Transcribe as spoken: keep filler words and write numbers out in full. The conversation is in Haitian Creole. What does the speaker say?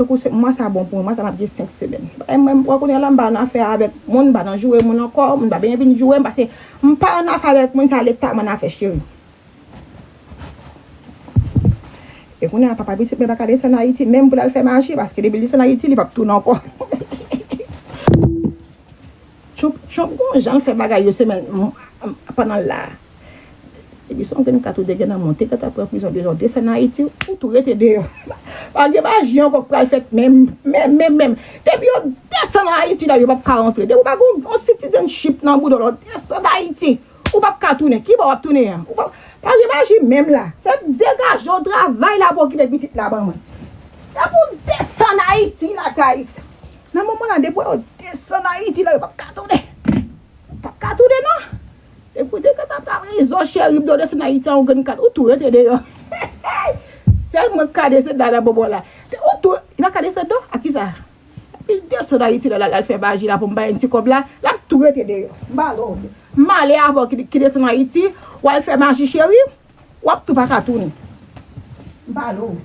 Tankou se mwa sa bon pou mwen, mwa sa m ap gen senk semèn. Bagay mwen, w konnen la, m pa nan afè avèk moun, m pa nan joure moun ankò, moun pa bezwen vin joure m, paske m pa nan afè avèk moun, sa leta m nan afè, cheri. E kounye a, papa pitit mwen pa ka desann Ayiti, menm pou l al fè maji, paske depi l desann Ayiti, li p ap tounen ankò. Trump, Trump gon jan l fè bagay yo semèn, m, m, pandan l la. Epi se yon grenn kat ou te gen nan men w, te gentan pran prizon deja, w desann Ayiti, ou tou rete deyò. Pa gen maji ankò k pral fèt menm, menm, menm, menm. Depi yo desann Ayiti la, yo p ap ka rantre. Depi w pa gen yon citizenship nan bouda w la, w desann Ayiti, ou p ap ka tounen. Ki bò w ap tounen an? Ou p ap, pa gen maji menm la. Se degaje w travay la pou okipe pitit la ban mwen. Se pou w desann Ayiti la, guys. Nan moman la, depi yo desann Ayiti la, yo p ap ka tounen. P ap ka tounen, non. Depi w te gentan pran prizon, cheri, m te desann Ayiti an, ou grenn kat, ou tou rete deyò. Sèl mwen k ka desann la nan moman la. Ou tou, li pa ka desann, non? A kisa? Epi l desann Ayiti la, l al fè maji la pou m bay yon ti kòb la, l ap tou rete deyò. M pa love. M ale avè w ki, ki desann Ayiti, w al fè maji, cheri, w ap tou pa ka tounen. M pa love.